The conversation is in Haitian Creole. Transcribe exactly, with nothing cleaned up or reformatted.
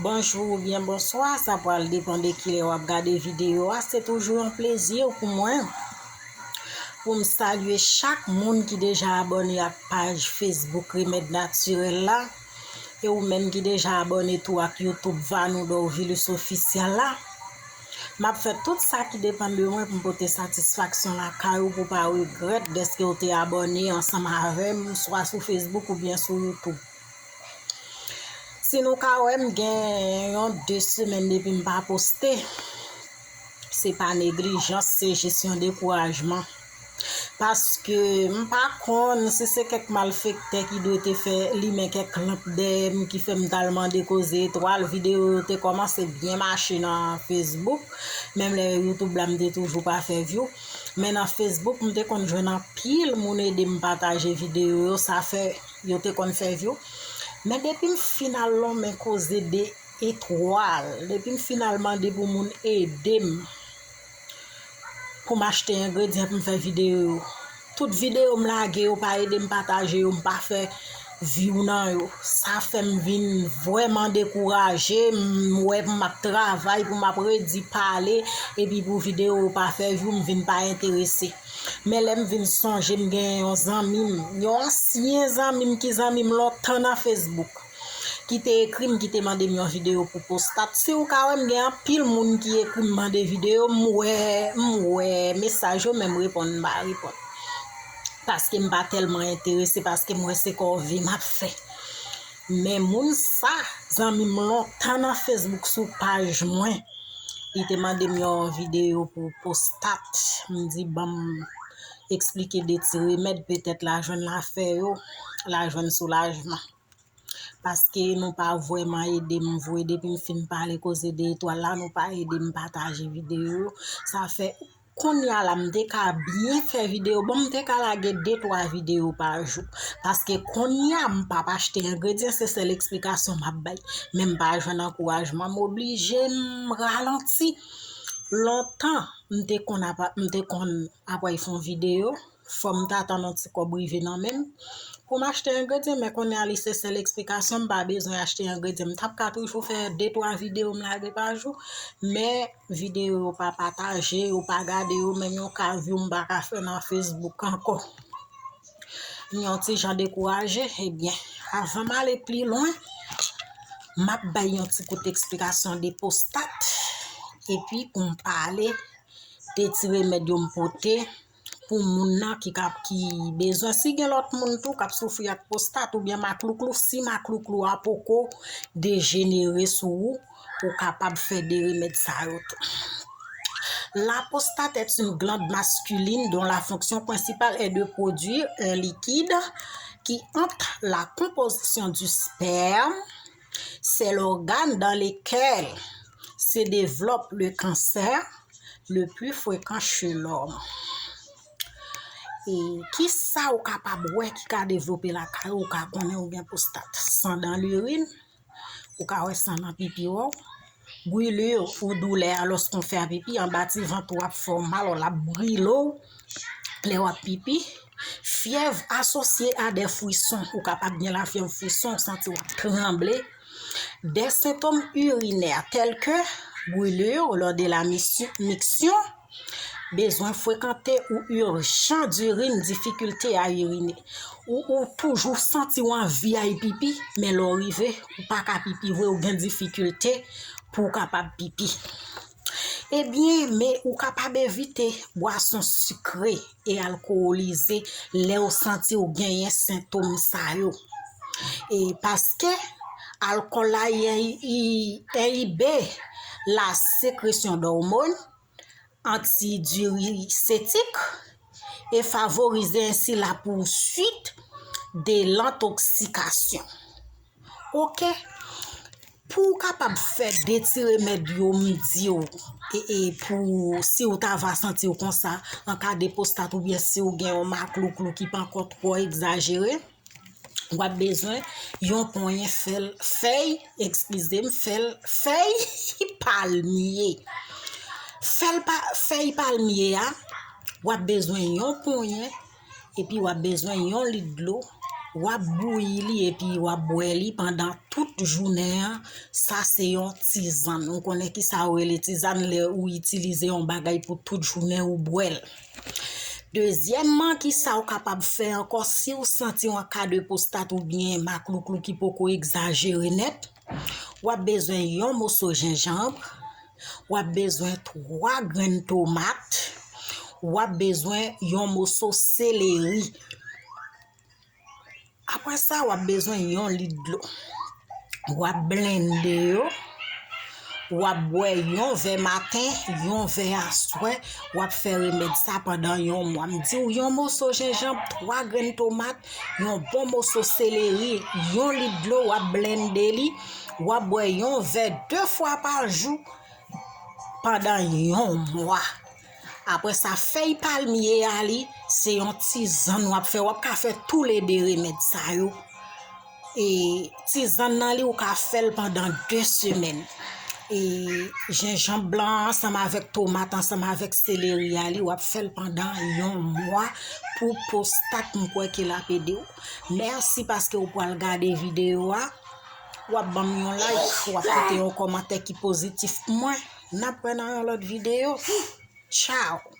Bonjou oubyen bonswa, sa pral depann de kilè w ap gade videyo a. Se toujou yon plezi pou mwen pou m salye chak moun ki deja abòne ak paj Facebook Remèd Natirèl la, e ou menm ki deja abòne tou ak YouTube Vanou Dorvilus Official la. M ap fè tout sa ki depann de mwen pou m pote satisfaksyon lakay ou, pou w pa regrèt dèske w te abòne ansanm avè m, swa sou Facebook oubyen sou YouTube. Si nou ka wè, m gen yon de semèn depi m pa poste. Se pa neglijans, se jis yon dekourajman. Paske m pa konn si se kèk malfektè ki dwe te fè limen kèk lanp dèyè m ki fè m t al mande koze etwal. Videyo yo te kòmanse byen mache nan Facebook. Menm lè YouTube la, m te toujou pa fè view. Men nan Facebook, m te konn jwenn anpil moun ede m pataje videyo yo. Sa fè yo te konn fè view. Men depi m fin al lonmen koze de etwal, depi m fin al mande pou moun ede m pou m achte engredyan pou m fè videyo yo, tout videyo m lage, yo pa ede m pataje yo, m pa fè view nan yo. Sa fè m vin vrèman dekouraje, m wè m ap travay pou m ap redi pale, epi pou videyo yo pa fè view, m vin pa enterese. Men lè m vin sonje, m gen yon zanmi m, yon ansyen zanmi m ki zanmi m lontan nan Facebook, ki te ekri m, ki te mande m yon videyo pou Postat. Si w ka wè, m gen anpil moun ki ekri m mande videyo, m wè, m wè mesaj yo, men m reponn, m pa reponn. Paske m pa tèlman enterese, paske m wè se kòve m ap fè. Men moun sa, zanmi m lontan nan Facebook sou paj mwen, li te mande m yon videyo pou Postat. M di, ban m eksplike de ti remèd, petèt l a jwenn lafè yo, l a jwenn soulajman. Paske nou pa vrèman ede m vre. Depi m fin pale koze de etwal la, nou pa ede m pataje videyo yo. Sa fè kounye a la, m te ka byen fè videyo. Bon, m te ka lage de twa videyo pa jou. Paske kounye a, m p ap achte engredyan, se sèl eksplikasyon m ap bay. Men m pa jwenn ankourajman, m oblije m ralanti. Lontan, m te konn apa-, m te konn apre fè yon videyo, fò m ta tann yon ti kòb rive nan men m pou m achte engredyan, men kounye a li se sèl eksplikasyon, m pa bezwen achte engredyan. M t ap ka toujou fè de twa videyo m lage pa jou, men videyo yo pa pataje, yo pa gade yo, menm yon ka view m pa ka fè nan Facebook ankò. M yon ti jan dekouraje, ebyen, avan m ale pli lwen, m ap bay yon ti kout eksplikasyon de Postat, epi pou m pale de ti remèd yo m pote pou moun nan ki ka, ki bezwen. Si gen lòt moun tou k ap soufri ak Postat oubyen maklouklou, si maklouklou a poko dejenere sou ou, ou kapab fè de remèd sa yo tou. La prostate est une glande masculine dont la fonction principale est de produire un liquide qui entre la composition du sperme. C'est l'organe dans lequel se développe le cancer le plus fréquent chez l'homme. E kisa ou kapab wè ki ka devlope lakay ou, ou ka konnen ou gen pwostat? San dan lirin, ou ka wè san nan pipi w, brûlure ou doulè alòske w fè pipi, anba ti vant ou ap fè w mal, w ap brile w lè w ap pipi, fièvre associée à des frissons, ou kapab gen lafyèv frison, ou santi w ap tranble, des symptômes urinaires tels que brûlure lors de la miction, besoin fréquent ou urgent d'urine, difficulté à uriner. Ou, ou toujou santi w anvi al pipi, men lè w rive, ou pa ka pipi vre, ou gen difikilte pou w kapab pipi. Ebyen, men ou kapab evite bwason sikre e alkowolize lè w santi w genyen sentòm sa yo. E paske alkòl la, i, i, i enhibe la sécrétion d'hormones antidiurétiques et favorise ainsi la poursuite de l'intoxication. Oke? Pou w kapab fè de ti remèd yo m di w, e, e pou si w ta va santi w konsa, an ka de pwostat oubyen si w gen yon maklouklou ki pankò twò egzajere, w ap bezwen yon ponyen fèl, fèy, eskize m, fèl, fèy palmye. Fèl pa, fèy palmye a, w ap bezwen yon ponyen, epi w ap bezwen yon lit dlo W ap bouyi li epi w ap bwè li pandan tout jounen an. Sa se yon tizann. Ou konnen ki sa yo rele tizann lè ou itilize yon bagay pou tout jounen ou bwè l. Dezyèmman, ki sa w kapab fè ankò si w santi yon ka de pwostat oubyen maklouklou ki poko egzajere nèt? W ap bezwen yon moso jenjanm, w ap bezwen twa grenn tomat, w ap bezwen yon moso seleri. Apre sa, w ap bezwen yon lit dlo. W ap blende yo. W ap bwè yon vè maten, yon vè aswè. W ap fè remèd sa pandan yon mwa. M di w yon moso jenjanm, twa grenn tomat, yon bon moso seleri, yon lit dlo, w ap blende li. W ap bwè yon vè de fwa pa jou pandan yon mwa. Apre sa, fèy palmye a li, se yon tizann w ap fè. W ap ka fè toulede remèd sa yo. E tizann nan li, ou ka fè l pandan de semèn. E jenjanm blan an ansanm avèk tomat, ansanm avèk seleri a li, w ap fè l pandan yon mwa pou pwostat, m kwè ke l ap ede w. Mèsi paske w pral gade videyo a. W ap ban m yon like, w ap kite yon kòmantè ki pozitif pou mwen. N ap wè nan yon lòt videyo. Tchao!